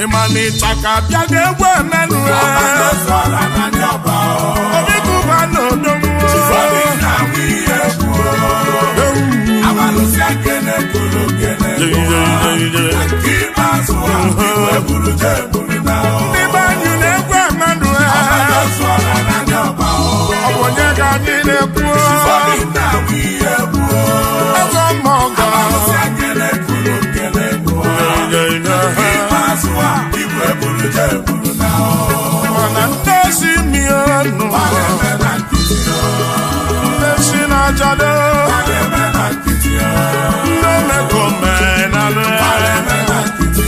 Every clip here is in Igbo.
Ịma na ịchaka bịa ga-egwu emenụ. Ọgbakọsọla na ndị ọba. Obi Kuba na odogwu. Obinna nwe ihe egwu. Abalụsịa kene kulu kene. Nke ikpeazụ a, igwe buru je buru na. Ndị be anyị na-egwu emenụ. Ọgbakọsọla na ndị ọba. Ọ bụ onye ka anyị na-ekwu? Obinna nwe ihe egwu. Eze mmọgọ. Abalụsịa kene kulu kene. Nke ikpeazụ a, igwe buru je buru na. Mana ndị si mienụ. Ọ na-eme na nkịtị. Ndị si na jado. Ọ na-eme na nkịtị. Ndị mekomenalụ. Ọ na-eme na nkịtị.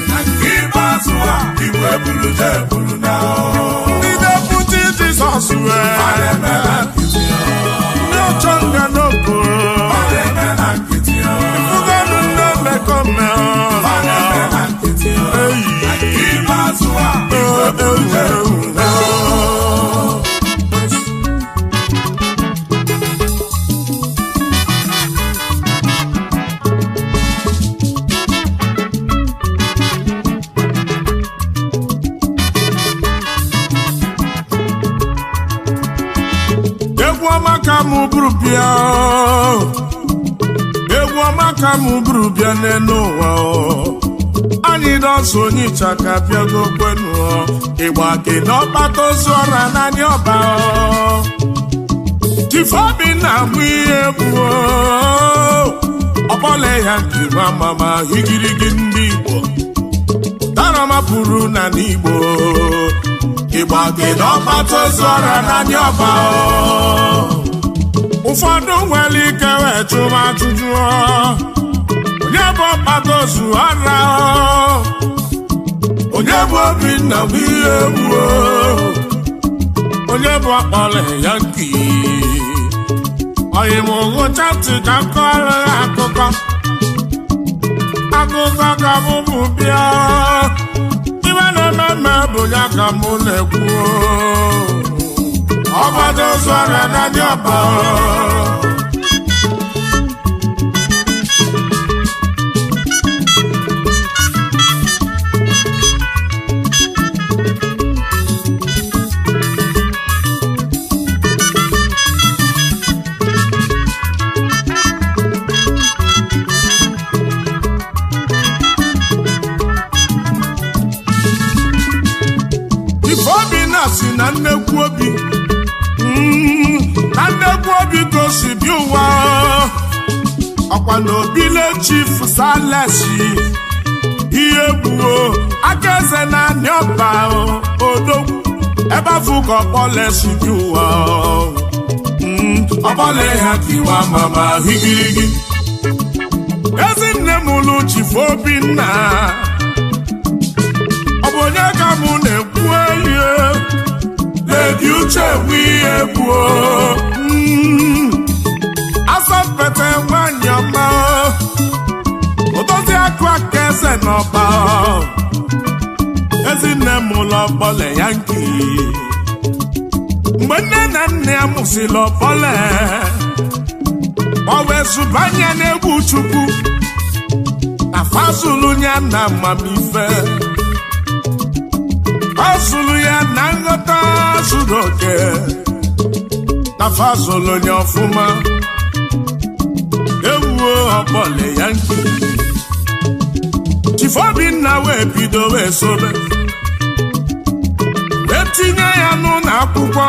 Na nke ikpeazụ a, igwe buru je buru na. Ndị deputi Jizọs Ọ wee. na-eme na nkịtị. Ndị ọchọ nga n'okwu. Ọ na-eme na nkịtị. Ụgọdụ ndị mekome. Ọ na-eme na nkịtị. Eyi. Na nke ikpeazụ a, igwe buru je buru na. Egwu ọma ka mụ bụrụ bịa o. Egwu ọma ka mụ bụrụ bịa n'elu ụwa o. Anyị dọsụ onye ịchaka bịago kwenu o. Ịgba gị n'ọkpata ozu ọra naanị ọba o. Chief Obinna bụ ihe egwu o. Ọkpọle ya nkiri amama higirigi ndị Igbo. Darama pụrụ na n'Igbo. Ịgba gị n'ọkpata ozu ọra naanị ọba o. Ụfọdụ nwere ike wee chụwa ajụjụ ọ. Onye bụ ọkpata ozu ọra ọ? Onye bụ Obinna bụ ihe egwu o? Onye bụ ọkpọrọ ya nki oyi m ngwụcha ntị ka m kọrọ ya akụkọ akụkọ ka mụ bụ bịa. Ibe na-eme mme bụ ya ka mụ na-ekwu ọgbado ozu ọrịa na ndị ọba. Ife Obinna si na nnekwu obi, na nnekwu obi ka o si bi ụwa. Ọkwa na obile Chief Salesi ihe gbuo aka eze na anị ọba odogwu ebe afọ ka ọkpọle si bi ụwa. Ọkpọle ha kiwa mama higirigi. Ezinne m lụ Chief Obinna. Ọ bụ onye ka mụ na-ekwu elie Lady Uche bụ ihe gbuo asọmpete nwanyị ọma, odozi akụ aka eze n'ọba. Ezinne m ụlọ ọkpọle ya nke mgbe nne na nna ya mụsịrị ọkpọle ọ wee zụbanye n'egwu Chukwu na fazulu ya na amamife. Ọ zụrụ ya na nghọta zuru oke na fazụlụ ya ọfụma. Ewuo ọkpọle ya nke Chief Obinna wee bido wee sobe wee tinye ya n'ụlọ akwụkwọ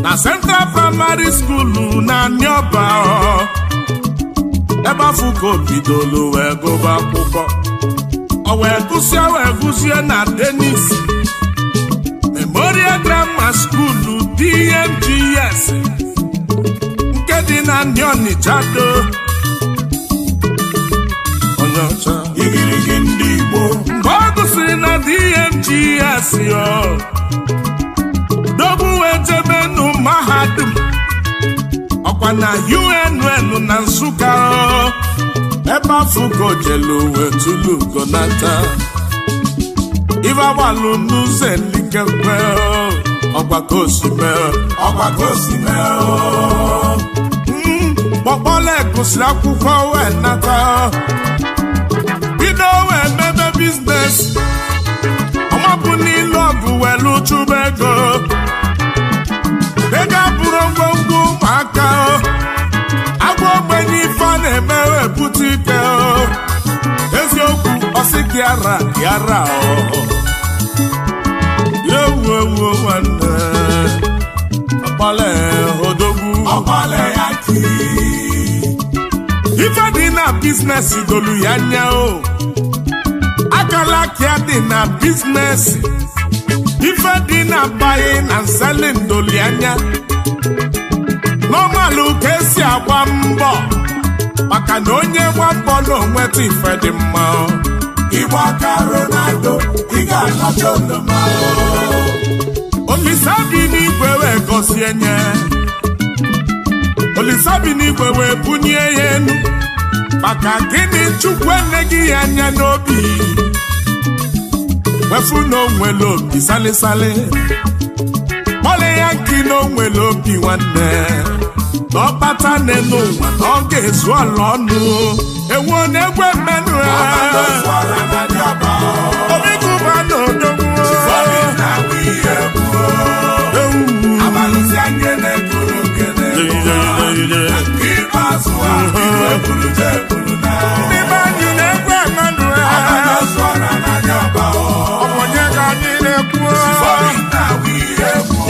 na Central Primary School na Aniọba, ebe afọ ka o bidolu wee gụba akwụkwọ. Ọ wee gụsịa wee gụzie na Dennis Memorial Grammar School, DMGS, nke dị na ndị Ọnịcha do onye ọcha. Igirigi ndị Igbo. Mgbe ọ gụsịrị na DMGS yo dobu wee jebe nụ mahadum ọkwa na UNN na Nsụka o. Ebe afụgo jelu wee tulu gonata ife agbalụ n'ụzọ elikekwe ọkwa ka o si mee. Ọkwa ka o si mee o. Kpọkpọle gụsịrị akwụkwọ wee nata bido wee mebe business. aka o. Agwa ogbenye ife a na-eme ebute ike o. Eziokwu, ọsị kiara kiara o. Ewu ewu, nwanne, ọkpọle odogwu. Ọkpọle Yankee. Ife dị na business dolu ya anya o. Akala kia dị na business. Ife dị na buying and selling dolu ya anya. Normalụ ka esi agba mbọ, maka na onye gba mbọ na onweta ife dị mma o. Igbo ka Ronaldo, ị ga-anọcha oloma. Olisa bi n'igwe wee gọzie nye. Olisa bi n'igwe wee bunye ya enu. Maka gịnị? Chukwu eneghị ya anya n'obi, wefu na onwere obi salịsalị. Kpọlị ya nkị na onwere obi nwanne, na ọkpata n'ụwa na ọ ga-ezu ọla ọnụ enwe na-egwe mmenụ ya. Ọra na ndị ọba. Obi gụba na odogwu. Na-awụ ihe egwu. Abalụsi anya na-ekuru nkene. Nke ikpeazụ a, igwe buru je eburu na. Ndị be anyị na-egwe mmenụ ya. Ọra na ndị ọba. Ọ bụ onye ka anyị na-ekwu? Na-awụ ihe egwu.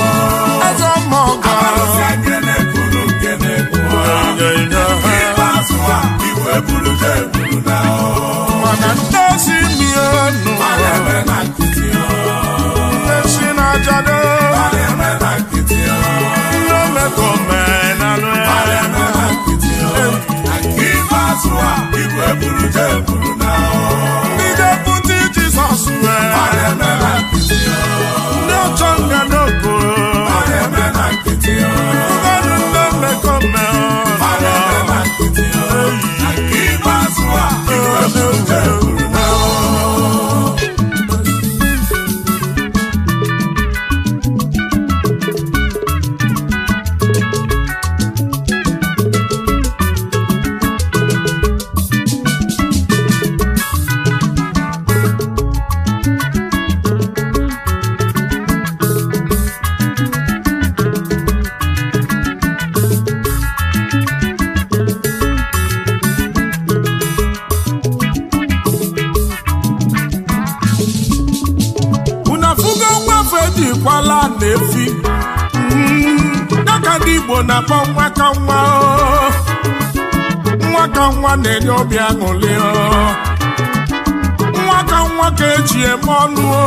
Eze ọmọgọ. Abalụsi anya na-ekuru nkene. Nke ikpeazụ a, igwe buru je eburu na. Mana ndị esi mienu. A na-eme na nkịtị. Ndị si na jado. A na-eme na nkịtị. Ndị omekomenalụ. A na-eme na nkịtị. Na nke ikpeazụ a, igwe buru je eburu na. Ndị deputy Jizọs wee. A na-eme na nkịtị. Ndị ọchọ nga n'oko. A na-eme na nkịtị. Ụfọdụ ndị omekome. A na-eme na nkịtị. Na nke ikpeazụ a, igwe buru je eburu na. Unu afụgo nwafe ejikwala na-efi dịka ndị Igbo na-akpọ nwa ka nwa o. Nwa ka nwa na-enye obi aṅụrị o. Nwa ka nwa ka eji eme ọnụ o.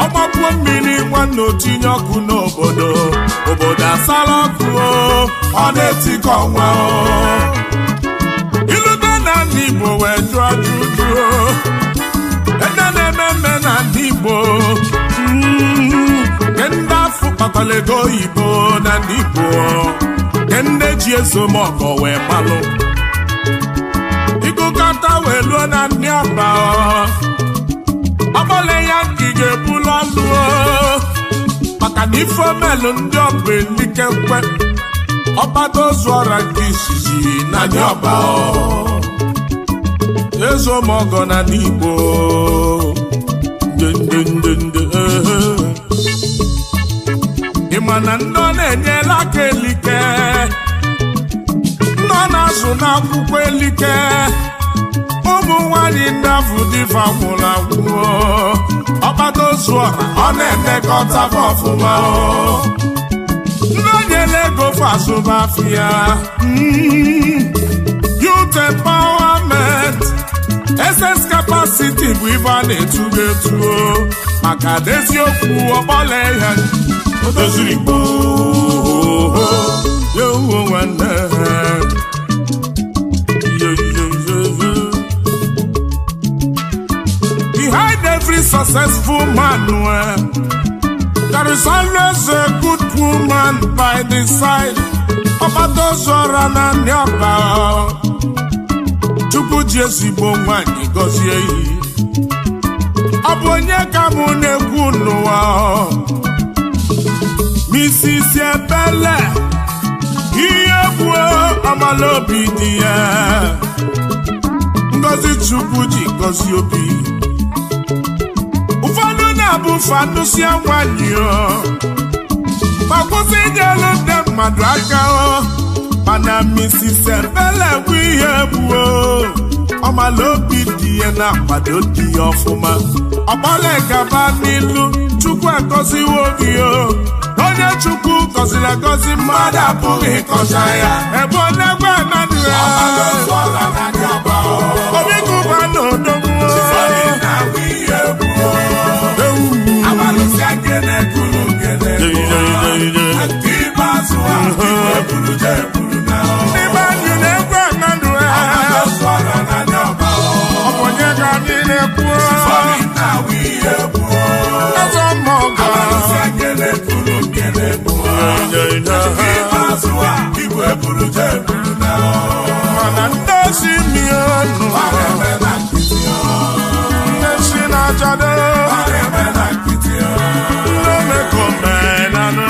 Ọgbapuo mmiri nwanne, otinye ọkụ n'obodo, obodo asala ọkụ o. Ọ na-etikọ nwa o. Ilute na ndị Igbo wee jụọ ajụjụ o. Ede na-eme mme na ndị Igbo, nke ndị afọ kpatara ego oyibo na ndị Igbo, nke ndị ji ezomọgọ wee gbalụ ịgụkọta wee luo na ndị ọba, ọgbọla ya nke ị ga-ebulu ọlụ o. Maka na ife omelụ ndị ọbụ elikekwe ọkpata ozu ọra nke izizi na ndị ọba ezomọgọ na ndị Igbo. Nde, ehe. Ị ma na ndị ọ na-enyela aka elike, ndị ọ na-azụ n'akwụkwọ elike, ụmụ nwanyị ndị afụ dịfa gwụrụ agwụ. Ọkpata ozu ọra, ọ na-emekọta fa ọfụma o. Ndị o nyere ego fa azụmahịa, youth empowerment, excess capacity bụ ife a na-etugo etuo, maka n'eziokwu ọkpọla ya o doziri Igbo yewu nwanne. Yo, yo, yo, yo. Behind every successful man, well, there is always a good woman by the side. Ọbata zọrọ na ndị ọba, Chukwu ji ezigbo nwanyị gọzie yi. Ọ bụ onye ka mụ na-ekwu n'ụwa? Mrs. Ebele ihe gbuo amala obi dị ya. Ngozi Chukwu ji gọzie obi. Ụfọdụ na-abụ fanụsịa nwanyị o, ma kwụsị inyelu ndị mmadụ aka o, mana Mrs. Ebele bụ ihe gbuo ọmala obi dị ya na-akwado di ya ọfụma. Ọgbala gaba n'ilu, Chukwu agọziwo gị o. Onye Chukwu gọziri agọzi, mmadụ apụghị ịkọcha ya. Ebe onye Emmanuel Obi Gụba na odogwu. Ewu. Ndị be anyị na-egwu Emmanuel. Ọ bụ onye ka anyị na-ekwu? Eze mmọgọ. Mana ndị si mmiri, ndị si na-achado, ndị omekome na ndị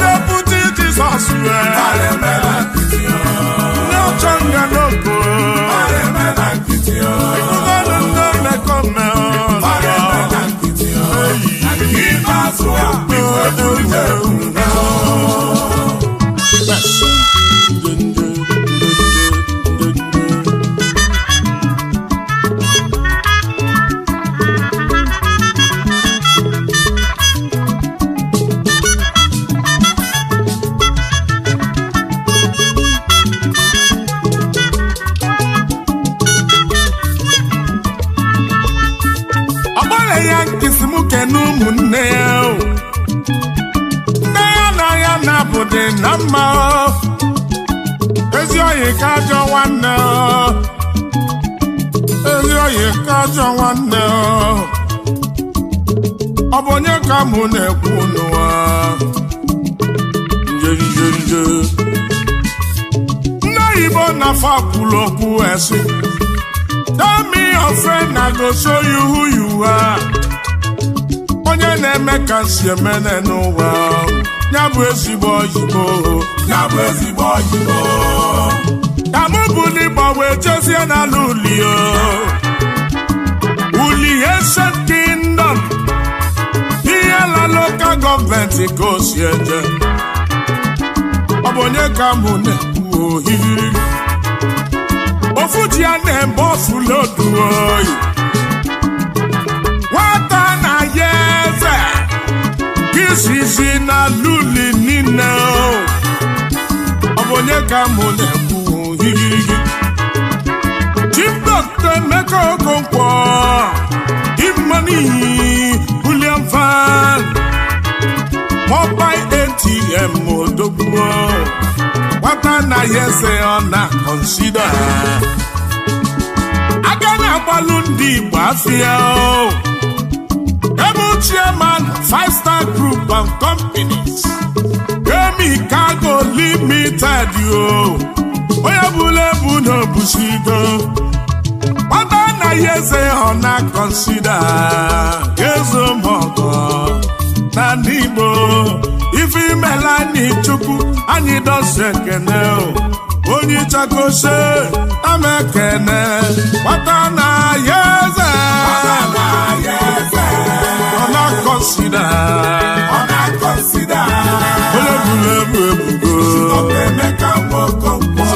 deputy Jizọs wee ndị ọchọ nga n'oko ịbụgonụ ndị omekome. Ọgbara ya nkịsị m kene ụmụnne ya o. Nne ya na ya na-abụdị na mma o. Ezi oyi ka ajọ nwanne o. Ezi oyi ka ajọ nwanne o. Ọ bụ onye ka mụ na-ekwu n'ụwa? Nje nje nje. Ndị oyibo na-afọ kwuru okwu esi, "Tell me your friend, I go show you who you are." Onye na-eme ka nsi emene n'ụwa, ya bụ ezigbo oyibo. Ya bụ ezigbo oyibo. Ka mụ bụ n'Igbo wee jezie n'ala uli o. Uli Ancient Kingdom, ihe la local government ka o si eje. Ọ bụ onye ka mụ na-ekwu ohiri? Ofu ji ya na-eme ofulodu oyi. Nwata na ya eze, izizi na luli niile o. Ọ bụ onye ka mụ na-ekwu ohiri? Chief Dr. Emeka Okonkwo, Imani William Van, Mobile ATM Odogwu. Nwata na ya eze ọ na consider. Aka na-agbalụ ndị Igbo afịa o. Ebe chairman, Five Star Group and Companies, Emi Cargo Limited o. Onye bụla ebu na obusigo. Nwata na ya eze ọ na consider. Eze mọgọ na ndị Igbo, ife imela anyị, Chukwu anyị dozi ekene o. Onye ịchakose ama ekene. Nwata na ya eze ọ na consider. Ọ na-consider. Onye buru ebu ebugo. Dr. Emeka Nwokonkwọ.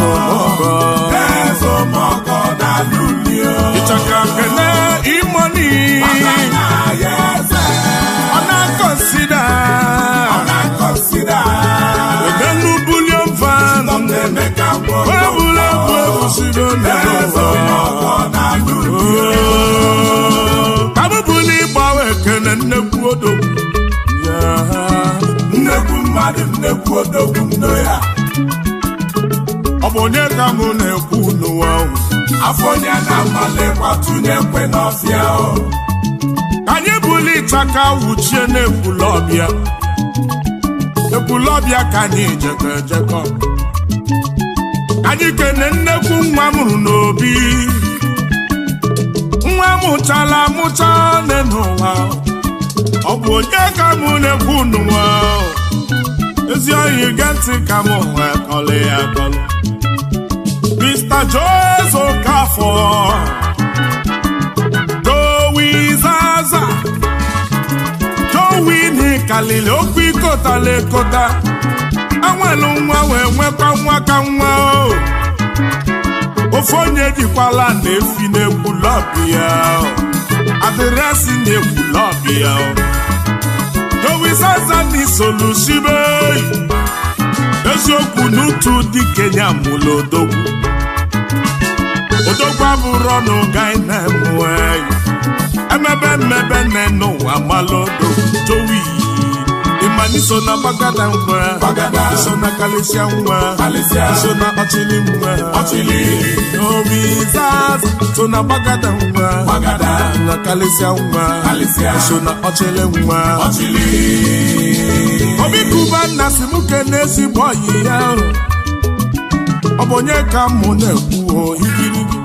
Eze Ụmụọgọ na Lulio. Ịchaka kene imoni. Na ya eze. Ọ na consider. Ọ na-consider. Edenu bullion van. Dr. Emeka Onye buru ebu Nwokonkwọ. ebusigo. Eze Ụmụọgọ na Lulio. Ka mụ bụrụ ịgbawa ekene nnekwu odogwu ya. Nnekwu mmadụ, nnekwu odogwu nno ya. Ọ bụ onye ka mụ na-ekwu n'ụwa ahụ? Afọ onye na-amalị kwatụnye ekwe n'ọfịa o. Ka anyị bụrụ ịchaka wuchie n'Ekwulọbịa. Ekwulọbịa ka anyị jekọ ejekọ. Ka anyị kene nnekwu nwa mụrụ n'obi. Nwa mụchala amụcha nne n'ụwa. Ọ bụ onye ka mụ na-ekwu n'ụwa? Ezi oyi, ge ntị ka mụ wee kọlị ya kọlị. Mr. Jose Okafor, Joey Zaza. kalili okwu ikotala ekota. Anwelu nwa wee nwekwa nwa ka nwa o. Ofu onye jikwala na-efi na-ekwu lọbi ya, adịrịasị na-ekwu lọbi ya. Jowizaza n'isolusibe eziokwu n'utu dike ya mụlụ odogwu. Odogwu abụrụ ọnụ ga na-emue emebe mmebe nne n'ụwa malụ odogwu. Jowi ịmaniso na gbagada nwa, iso na kalịsịa nwa, iso na ọchịlị nwa. Obi zaza so na gbagada nwa na kalịsịa nwa, iso na ọchịlị nwa. Obi Kuba nna si mụ kene ezigbo ọyị ya. Ọ bụ onye ka mụ na-ekwu o? Igirigi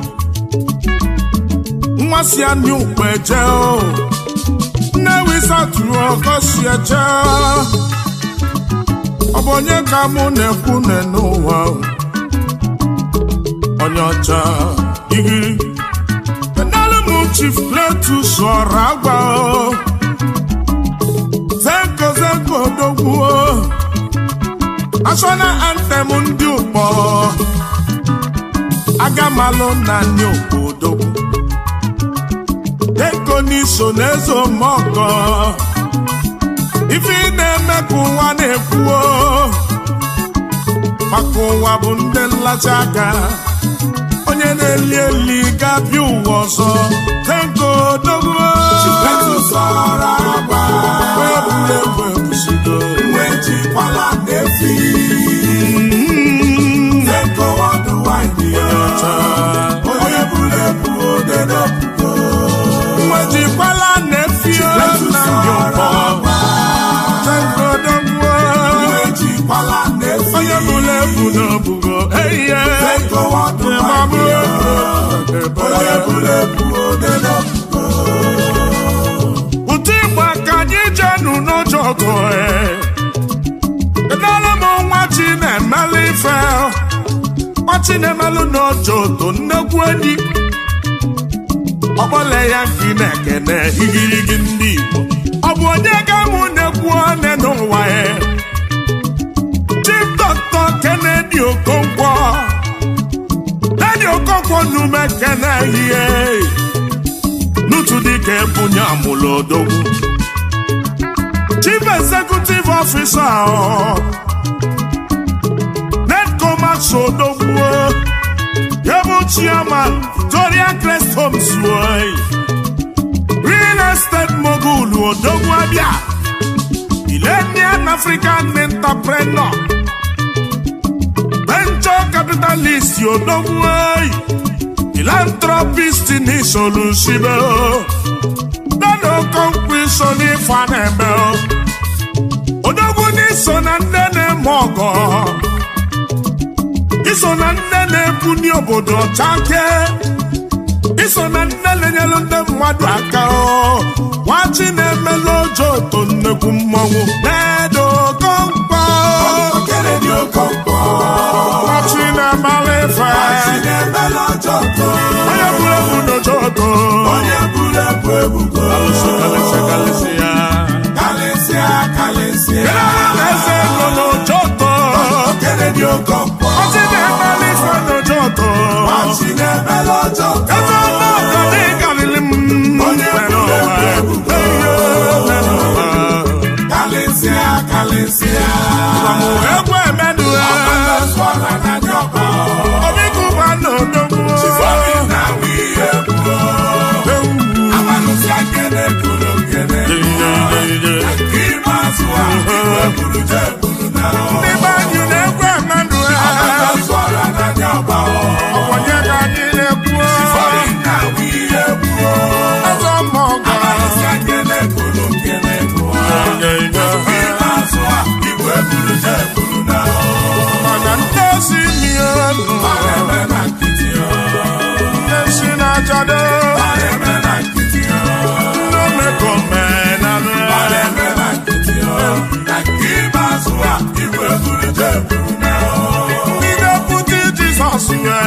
nwa si anị ukpe je o Nnewi satụrụ ọkọ si eje. Ọ bụ onye ka mụ na-ekwu n'ụwa? Onye ọcha igiri kenelu m, Chief Cletus ọrụ agwa o Zenko, Zenko odogwu o national anthem ndị ụkpọ agamalụ na ndị ụkpọ odogwu. Ego n'iso n'eze omọgọ, ife ị na-eme ka ụwa na-ekwuo maka ụwa bụ ndị nlacha aka. Onye na-eli eli ga-abịa ụwa ọzọ. Zenko odogwu. Sọrọ agba. Egwuregwu ebusigo. Nwejikwala na-efi Zenko worldwide ya. Onye buru ebu ode n'opuko. Nwejikwala na-efi na ndị ụkọ. Zenko odogwu. Nwejikwala na-efi. Onye bụla ebu n'obugo eiye. Zenko worldwide ya. Onye buru ebu ode n'opuko. Ụtụ ịgba ka anyị jenu n'ojogo. Edela m nwa chi na-emelụ ife, nwa chi na-emelụ n'ojoto nnekwu enyi ọgbọle ya nke na-ekene igirigi ndị Igbo. Ọ bụ onye ga mụ na-ekwu one n'ụwa ya? Chief Dr. Kennedy Okonkwo, Kennedy Okonkwo n'ume kene ihe n'utu dịka ebunye amụlụ odogwu. Chief Executive Officer Netcomax odogwu, Ebu Chairman Victoria Crest Homes, Real Estate Mogul odogwu abịa, Millennium African Entrepreneur, Venture Capitalist odogwu, philanthropist n'isolusibe Dano Okonkwo n'ife a na-eme odogwu n'iso na nne na-eme ọgọ, iso na nne na-ebuni obodo chake, iso na nne na-enyelu ndị mmadụ aka o. Nwachi na-emelu ojoto nnekwu mmọnwụ na-edo Okonkwo. Kennedy Okonkwo. Nwachi na-emelu ife. Chinemelu ọjọọ. Onye buru ebu n'ojoto. Onye buru ebu ebugo. Kalịsịa, kalịsịa. Kalịsịa, kalịsịa. Eze ego n'ojoto. Kennedy Okonkwo. Nwachi na-emelu ife n'ojoto. Chinemelu ọjọọ. Eze ọnụ dị karịrị m. Onye buru ebu ebugo. Kalịsịa, kalịsịa. Egwu emedu. Sọrọ na nyọba. Obi kụba n'odogwu. Obi na wiye buo. Abalụsịa kene kuru kene. Nke ikpeazụ a, igwe buru je buru na. Ndị be anyị na-egwu emedu. Sọrọ na nyọba. Onye ka anyị na-ekwu? Obi na wiye buo. Eze mmọgọ. Abalụsịa kene kuru kene. Nke ikpeazụ a, igwe buru je buru na. Mana ndị si mienu. Eme na nkịtị o. Ndị si na-achado. Eme na nkịtị o. Ndị omekome na Eme na nkịtị o. Na nke ikpeazụ a, igwe buru je buru na. Ndị deputy Jizọs nye.